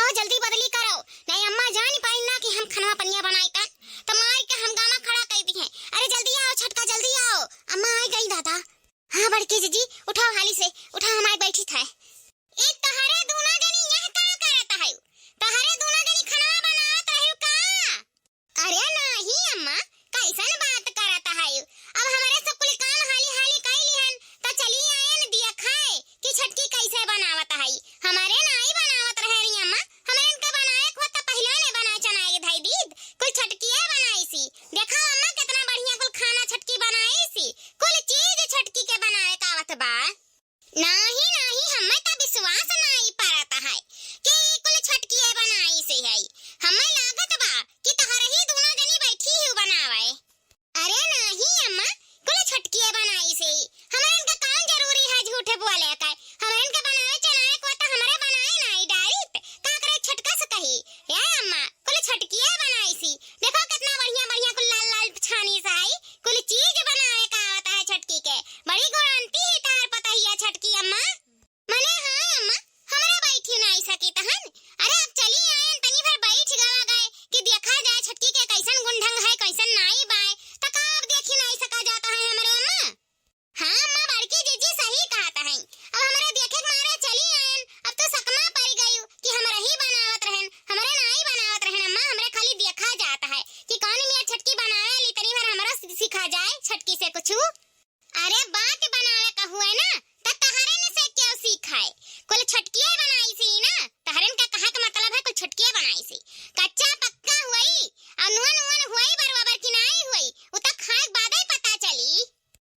आओ, जल्दी बदली करो, नहीं अम्मा जानी पाई ना कि हम खनवा पनिया बनाई तन, तो मार के हम गामा खड़ा कर दी हैं। अरे जल्दी आओ छोटका, जल्दी आओ, अम्मा आई गई दादा। हाँ बड़की जीजी, उठाओ हाली से, उठाओ, हम आई बैठी थे। ए, तहरे दूना जनी यह का करत है? तहरे दूना जनी खनवा बनावत रहे का? अरे नाही अम्मा, कैसन बात करत है? अब हमरे सब कुल काम हाली हाली कई लिहन, त चली आयन दिया खाए कि छटकी कैसे बनावत है। हमरे नाही बनावत रहे री अम्मा, हमरे इनके बनाए के होत त पहिले ने बनाए चनाए धई दीद, कुल छटकिए बनाई सी। देखो अम्मा कितना बढ़िया कुल खाना छटकी बनाई सी, कुल चीज छटकी के बनाए का आवत बा। नाही, नाही, हम्मे त विश्वास नाही परत है कि कुल छटकिए बनाई से है। हम्मे लागत बा कि तहरे ही दूनो जनी बैठी ही बनावे। अरे नाही अम्मा, कुल छटकिए बनाई से ही। हमरे इनका कौन जरूरी है झूठे बोले के? हमरे इनके बनावे चलाए को त हमरे बनाए नाही डारित। का करे छटका से कही? ए अम्मा, कुल छटकिए बनाई सी। देखो कितना बढ़िया बढ़िया कुल लाल लाल छानी से आई। कुल चीज बनावे का आवत है छटकी के। बड़ी गुणवंती ही तार पतहिया छटकी अम्मा। मने हाँ अम्मा, हमरा बैठी नाई सकी तहन। अरे अब चली आयन तनी भर बैठ गवा गए कि देखा जाए छटकी के कैसन गुण ढंग है, कैसन नाई बाय। त का अब देखी नाई सका जाता है हमरे अम्मा? हाँ अम्मा, बड़की जीजी सही कहत है। अब हमरे देखे के मारे चली आयन, अब तो सकमा पड़ गयू कि हमरा ही बनावत रहन, हमरे नाई बनावत रहन अम्मा, हमरे खाली देखा जात है कि कौन मियाँ छटकी बनावे ली, तनी भर हमरो सि-, सिखा जाए छटकी से कुछ। अरे बात बनावे का हुए ना, त तहरे न से क्यों सीखाए? कुल छटकिए बनाई सी ना, तहरन का कहा के मतलब है कुल छटकिए बनाई सी। कच्चा पक्का हुई, और नुअन उअन हुई बरबर की नाई हुई, उ त खाए के बादे पता चली।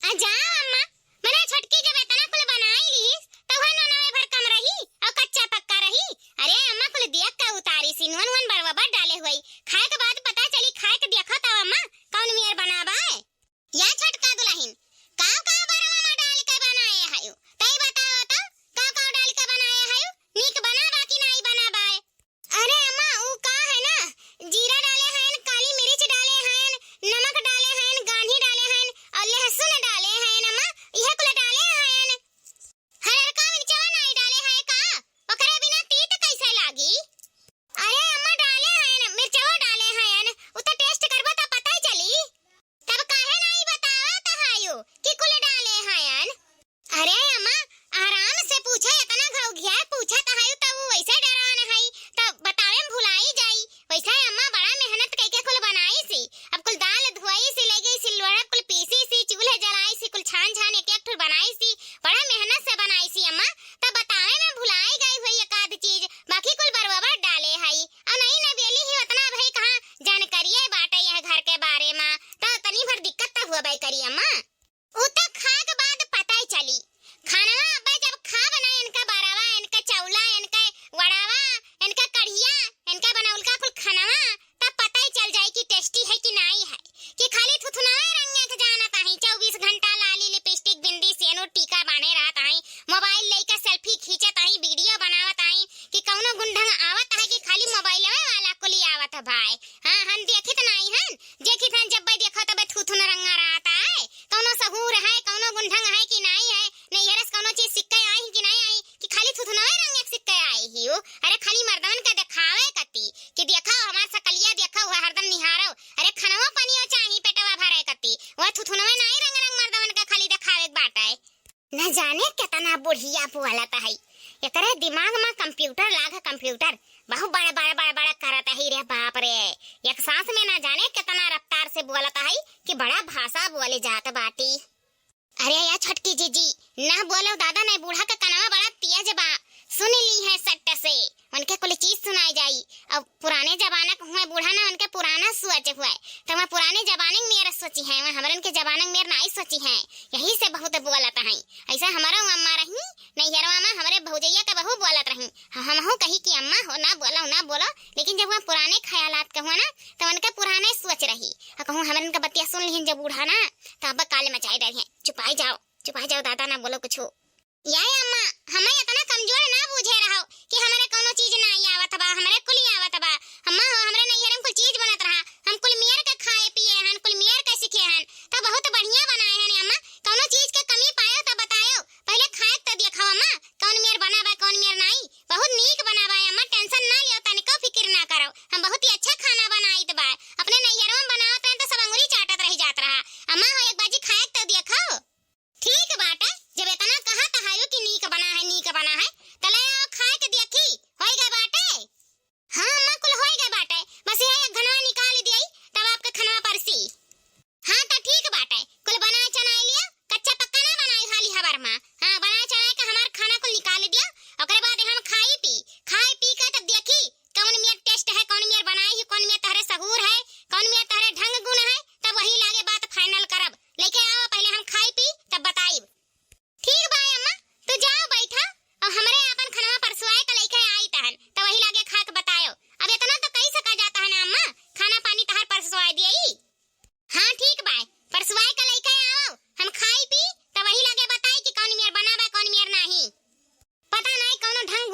आ जाओ अम्मा, मने छटकी जब इतना कुल बनाई लीस, त वह ननवे भर कम रही और कच्चा पक्का रही। अरे अम्मा कुल दिया का उतारी सी, नुअन उअन बरबर डाले हुई, खाए के बाद पता चली, खाए के देखो तब अम्मा कौन मियर बनावा है। या छोटका दुलहिन, का का बरवा में डाल के बनाए हयू? तई बताओ तो, का का डाल के बनाए हयू? नीक बना बा कि नाई बना बा? अरे अम्मा, ऊ का है ना, जीरा डाले हयन, काली मिर्च डाले हयन, नमक डाले हयन, गान्ही डाले हयन और लहसुन डाले हयन अम्मा, इहे कुल डाले हयन। हररका मिर्चवा नाई डाले है का? ओकरे बिना तीत कैसे लागी? अरे अम्मा, डाले हयन, मिर्चवा डाले हयन, उ त taste करबो त पता ही चली। तब काहे नाई बतावत हयू कि कुल डाले हयन? अरे अम्मा, आराम से पूछा, इतना घौघिया पूछत हयू त उ वैसे डरान हई, त बतावे में भुलाई जाई। वैसे अम्मा बड़ा मेहनत कइके कुल बनाई सी। अब कुल दाल धोई सी, ले गई सिलवड़ा, कुल पीसी सी, चूल्हे जलाई सी, कुल छान छान एक एक ठुर बनाई सी, बड़ा मेहनत से बनाई सी अम्मा। तब बतावे में भुलाई गई हुई एक आध चीज, बाकी कुल बरोबर डाले हई। और नई नवेली ही उतना भाई कहाँ जानकारिये बाटे यह घर के बारे में, त तनी भर दिक्कत त हुआ बाई करी अम्मा। उ त खाए के बाद पता ही चली। खानवा अब्बे जब खाब ना इनका बरवा, इनका चौला, इनका वड़ावा, इनका कढ़िया, इनका बनौलका कुल खानवा, तब पता ही चल जाई कि tasty है कि नाई है। कि खाली थुथुनाए रंगे के जानत आही, चउबीस घंटा लाली, lipstick, बिंदी, सेनुर, टीका बांधे रहत आही, mobile लेके selfie खींचत आही, video बनावत आही कि कौनो गुंढंग आवत है कि खाली mobile वाला कुली आवत है भाई। हाँ, हम देखित नाई हन, देखित हन जब भाई देखो तबे थुथुन रंगा रहत है। कौनो सहूर है, कौनो गुंढंग है कि नाई है, नैहरस कौनो चीज सिक्के आई कि नाई आई, कि खाली थुथुनवे रंग एक सिक्के आई ही उ। अरे खाली मर्दवन के देखावे कती कि देखो हमार सकलिया, देखो हुआ हरदम निहारो। अरे खनवा पनियो चाही पेटवा भरे कती, वह थुथुनवे नाई रंग रंग मर्दवन के खाली देखावे के बाटे। न जाने केतना बुढ़िया बोलत है, एकरे दिमाग में computer लाग computer, बहुत बड़ बड़ बड़ बड़ करत है रे बाप रे। एक सांस में न जाने केतना रफ्तार से बोलत है कि बड़ा भाषा बोले जात बाटी। अरे या छोटकी जीजी, ना बोलो दादा, नहीं बूढ़ा का कनवा बड़ा तेज बा, सुन ली है सट्ट से, उनके कुल चीज सुनाई जाई। अब पुराने जमाना के हुए बूढ़ा ना, उनके पुराना सोच हुए, तो वह पुराने जमाने में मेर सोची है, वह हमरन के जमाने में मेर नाई सोची है, यही से बहुत बोलत है। ऐसा हमारा अम्मा रही, नैहरवा में हमरे भौजैया के बहू बोलत रही, ह-, हमहू कही कि अम्मा हो ना बोलो, ना बोलो, लेकिन जब वह पुराने ख्यालात के हुआ ना, तो उनके पुराने सोच रही, आ कहूँ हमरन के बतिया सुन लिहिन जब बूढ़ा ना, तो अब काल मचाए डरिए। चुपाई जाओ, चुपाई जाओ दादा, ना बोलो कुछो। या अम्मा, हमें इतना कमजोर ना बूझे रहो कि हमरे कौनो चीज नाई आवत बा, हमरे कुल आवत बा। अम्मा हो, हमरे नैहर में कुल चीज बनत रहा, हम कुल मेर के खाए पिए हन, कुल मेर के सीखे हन, तो बहुत बढ़िया बनाए हन अम्मा। कौनो चीज के कमी पायो तो बतायो, पहले खाए तो देखो अम्मा, कौन मेर बना बा, कौन मेर नाई। बहुत नीक बना बा अम्मा, tension ना लियो,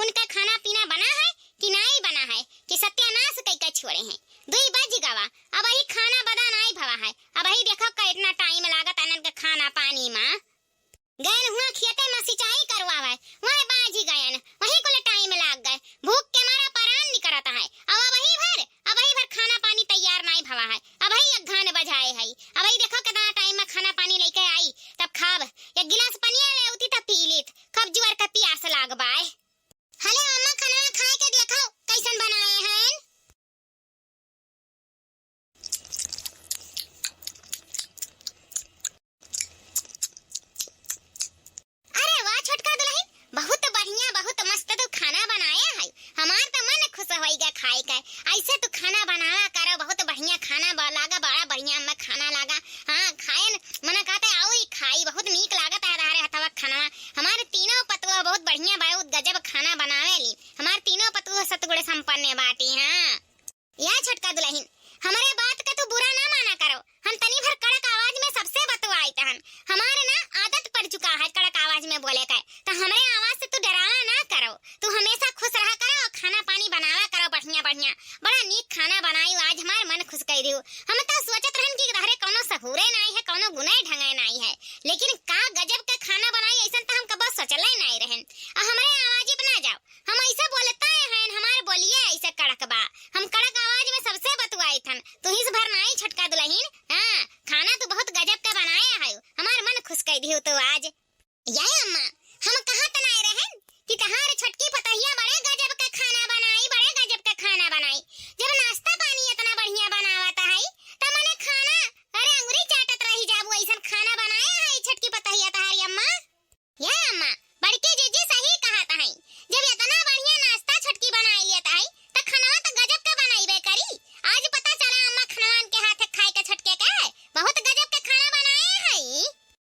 उनका खाना पीना बना है कि नाई बना है कि सत्यानाश कई के छोड़े हैं। दुई बज गवा, अबही खाना बदा नाई भवा है। अबही देखो कितना टाइम लागत इनन के खाना पानी मा। गयन हुआ खेते मा सिंचाई करवावे, वहीं बाझी गयन, वहीं कुल टाइम लाग गए। भूख के मारा परान निकरत है। अब अबही भर, अबही भर खाना पानी तैयार नाई भवा है। अबही एक घान बजाए है। अबही देखो कितना टाइम मा खाना पानी लेके आई, तब खाब। एक गिलास पनिया ले उती तब पी लीत। कब जुअर के पियास लाग बाय। हले अम्मा, खाना खाए के देखो कैसन बनाए हैं। अरे वाह छोटका दुलहिन, बहुत बढ़िया, बहुत मस्त तू खाना बनाया है। हमार तो मन खुश होई गया खाए के। ऐसे तू खाना बनावा करो, बहुत बढ़िया खाना ब-, लागा, बड़ा बढ़िया अम्मा खाना लागा। हाँ, खाए न, मना कहते आओ ही खाई, बहुत नीक लागत है तहारे हथवा खाना। हमारे तीनों पतोह बहुत बढ़िया, बहुत गजब खाना बनावे ली। हमार तीनों पतोह सतगुण संपन्न बाटी। हाँ। या छोटका दुलहिन, हमरे बात का तू बुरा ना माना करो। हम तनी भर कड़क आवाज में सबसे बतवाइत हन। हमार ना आदत पड़ चुका है कड़क आवाज में बोले के, तो हमरे आवाज से तू डरावा ना करो। तू हमेशा खुश रहा करो और खाना पानी बनावा करो बढ़िया बढ़िया। बड़ा नीक खाना बनाई आज, हमार मन खुश कर दियो। हम तो सोचत रहन कि तहरे कौनो सहूरे नाई है, कौनो गुने ढंगे नाई है, लेकिन का गजब का खाना बनाई, ऐसन तो हम कबो सोचले नाई रहन। आ हमरे आवाज पे ना जाओ, हम ऐसे बोलता है, हमार बोलिए ऐसे कड़क बा। हम कड़क आवाज में सबसे बतुआइत हन। तू ही से भर नाई छोटका दुलहिन। हाँ, खाना तू बहुत गजब का बनाया है, हमार मन खुश कर दियो तो आज। ये अम्मा, हम कहा त नाई रहन कि तहार छोटकी पतहिया बड़े गजब का खाना बनाई, बड़े गजब का खाना बनाई। जब नाश्ता पानी इतना बढ़िया बनावत है, त मने खाना, अरे अंगुरी चाटत रही जाबू, ऐसन खाना बनाया है छोटकी पतहिया तहारी अम्मा। ये अम्मा, बड़की जीजी सही कहत हई। जब इतना बढ़िया नाश्ता छोटकी बनाई लेत हई, त खनवा त गजब के बनइबे करी। आज पता चला अम्मा खनवा इनके हाथे खाए के छोटके के, बहुत गजब के खाना बनाए हई।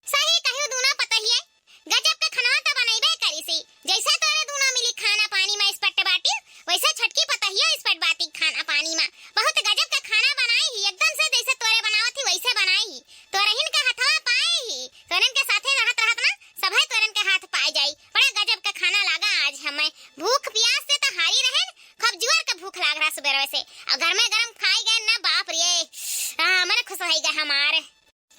सही कहियो दूनो पतहिए, गजब के खनवा त बनइबे करी सी। जैसे तोरे दूनो मिली खाना पानी में expert बाटी, वैसे छोटकी पतहियो expert बाटी खाना पानी में। बहुत गजब के खाना बनाई ही, एकदम से जैसे तोरे बनावत ही वैसे बनाई ही। तोरहिन के हथवा पाए ही, तोरन के साथे रहत रहत ना सभे तोरन के हाथ पाए जाई। बड़ा गजब के खाना लागा आज हमें। भूख प्यास से तो हारी रहन, खूब जुअर के भूख लाग रहा सुबेरवे से। और गरमे गरम खाई गए ना, बाप रे, आ, मन खुश होई गए हमार।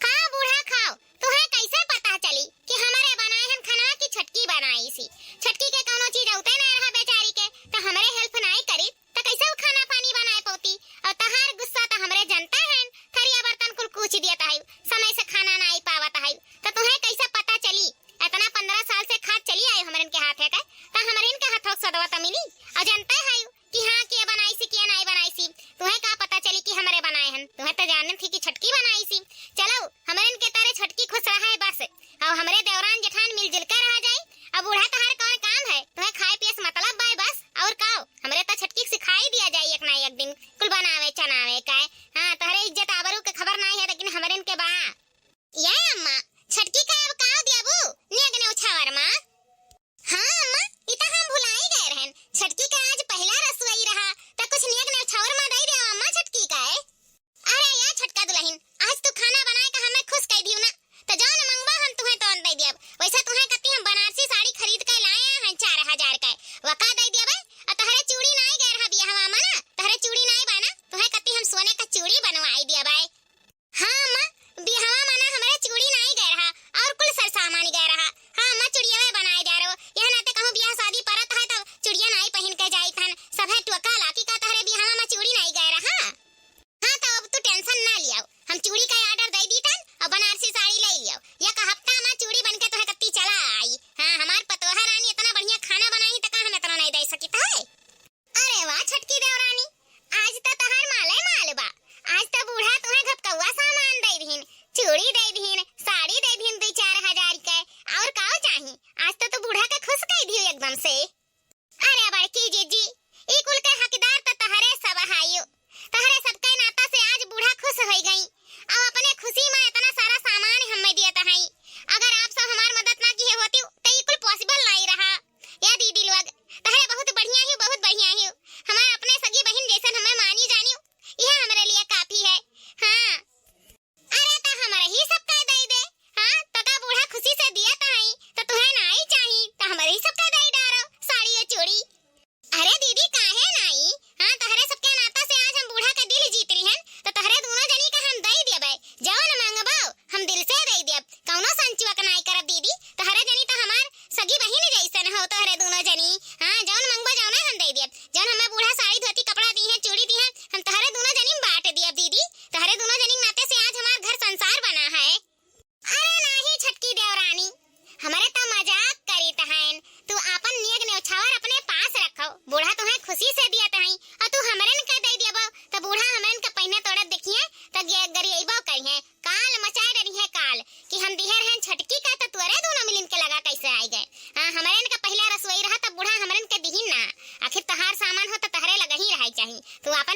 खाओ बूढ़ा खाओ, तुहे कैसे पता चली कि हमरे बनाए हन खाना कि छोटकी बनाई सी? छोटकी के कौनो चीज औते ना रहा बेचारी के, तो हमरे help नाई करी। त कैसे उ खाना पानी बनाए पौती? और तहार गुस्सा त हमरे जनता है, थरिया बर्तन कुल कूच दियत है, समय से खाना नाई पावत है, त तुहे कैसे पता चली? इतना पन्द्रह साल से खात चली आए हमरन के हाथे के, त हमरन के हाथों के सदवा त मिली। और जनता है कि हाँ, के बनाई सी, के नाई बनाई सी, तुहे का पता चली कि हमरे बनाए हन? तुहे त जानत ही कि छोटकी बनाई सी। चलो, हमरन के तारे छोटकी खुश रहा है बस, और हमरे देवरान जेठान मिलजुल के रहा जाए। अब बूढ़ा तहार कौन काम है, तुहे खाए पिए से मतलब बाय बस, और का? हमरे तो छोटकी के सिखाई दिया जाए एक ना एक दिन कुल बनावे चनावे का। हाँ, तोहरे इज्जत आबरू के खबर नाई है, लेकिन हमरन के बा। ये अम्मा, छोटकी का अब का दियाबू? नेग नेउछावर मा। हाँ अम्मा, ई त हम भुलाई गए रहन। छोटकी का आज पहला रसोई रहा, त कुछ नेग नेउछावर मा दे दे अम्मा छोटकी का। अरे या छोटका दुलहिन, आज तू खाना बनाए का हमें खुश कई दियो ना, त जौन मंगबा हम तुहे तौन दे दियब। वैसे तुहे कत्ती हम बनारसी साड़ी खरीद के लाए हैं चार हजार के, वका दे दियब। आ तहरे चूड़ी नाई गए रहा बियाहवा मा ना, तहरे चूड़ी नाई बा ना, तुहे कत्ती हम सोने का चूड़ी बनवाई दियब। हाँ अम्मा, बियाहवा मा ना हमरे चूड़ी नाई गए रहा, और कुल सर सामान गए रहा। हाँ अम्मा, चूड़िया में बनाए जा रहो, यह नाते कहूँ बियाह शादी परत है तब चूड़िया नाई पहन के जाई थन, सभे टोका लाकी का तहरे बियाहवा मा चूड़ी नाई गए रहा। हाँ, तो अब तू tension ना लियाओ, हम चूड़ी का order दे दी तन और बनारसी साड़ी ले लियाओ। एक हफ्ता मा चूड़ी बन के तुहे कत्ती चला आई। हाँ, हमार पतोहा रानी इतना बढ़िया खाना बनाई त का हम इतना नहीं दे सकित है? अरे वाह छोटकी देवरानी, आज त तहार माले माल बा। आज त बूढ़ा तुहे घपकौआ सामान दे दीन, चूड़ी दे दीन, साड़ी दे दीन दुई चार हजार के, और का चाही? आज त तू बूढ़ा के खुश कर दियो एकदम से। अरे बड़की जीजी, ई कुल के हकदार त तहरे सब हायु। तहरे सबके नाता से आज बूढ़ा खुश होई गई। अब अपने खुशी मा इतना सारा सामान हमें दियत हई। अगर आप सब हमार मदद ना किए होती, त ई कुल possible नाई रहा। या दीदी लोग, तहरे बहुत बढ़िया ही, बहुत बढ़िया ही। हमार अपने सगी बहिन जैसन हमें मानी जानी, यह हमरे लिए काफी है। हाँ। अरे, त हमरे ही सबका दे दे। हाँ, त का बूढ़ा खुशी से दिया त हई, त तुहे नाई चाही, त हमरे ही सबका दे डारो, साड़ी और चूड़ी।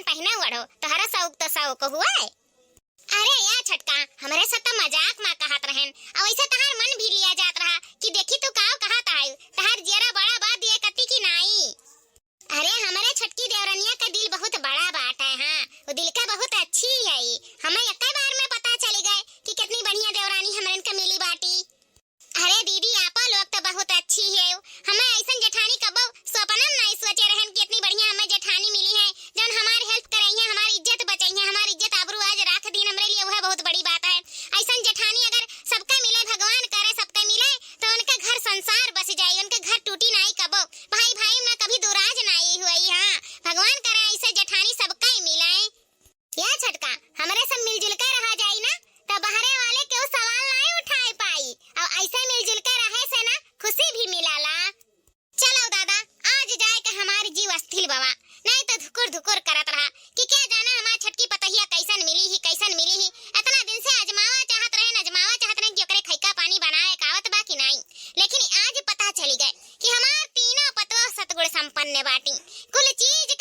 पहिना ओढ़ो, तोहरा शौक तो शौक हुआ है। अरे या छोटका, हमरे से तो मजाक मा कहत रहन, अउ ऐसे तहार मन भी लिया जात रहा कि देखी तू काव कहत आयु, तहार जियरा बड़ा बा दिए कती की नाई। अरे हमरे छोटकी देवरनिया का दिल बहुत बड़ा बाटे, हाँ, वो दिल का बहुत अच्छी है। हमें एक बार में पता चल गए कि कितनी बढ़िया देवरानी हमरन का मिली बाटी। अरे दीदी, आपा लोग तो बहुत अच्छी है। हमें ऐसन जेठानी कबो सपना में नहीं सोचे रहन कि इतनी बढ़िया हमें जेठानी मिली है, जौन हमार help करइहे, हमार इज्जत बचइहे, हमार इज्जत आबरू आज राख दीन हमरे लिए, वह बहुत बड़ी बात है। ऐसन जेठानी अगर सबका मिले, भगवान करे सबका मिले, तो उनका घर संसार बस जाई, उनका घर टूटी नाई कबो, भाई भाई में कभी दुराज नाई हुई। हाँ, भगवान करे ऐसे जेठानी सबका ही मिले। या छोटका, हमरे सब मिलजुल के रहा जाई ना, तो बहरे वाले केहू सवाल नाई उठाए पाई। और ऐसे मिलजुल के रहे से ना खुशी भी मिलाला। चलो दादा, आज जाए के हमारी जीव अस्थिल बवा, नहीं तो धुकुर धुकुर करत रहा कि क्या जाना हमार छोटकी पतोहिया कैसन मिली ही, कैसन मिली ही। इतना दिन से अजमावा चाहत रहन, अजमावा चाहत रहन कि ओकरे खैका पानी बनावे के आवत बा कि नाई, लेकिन आज पता चली गए कि हमार तीनों पतोह सतगुण संपन्न बाटी। कुल चीज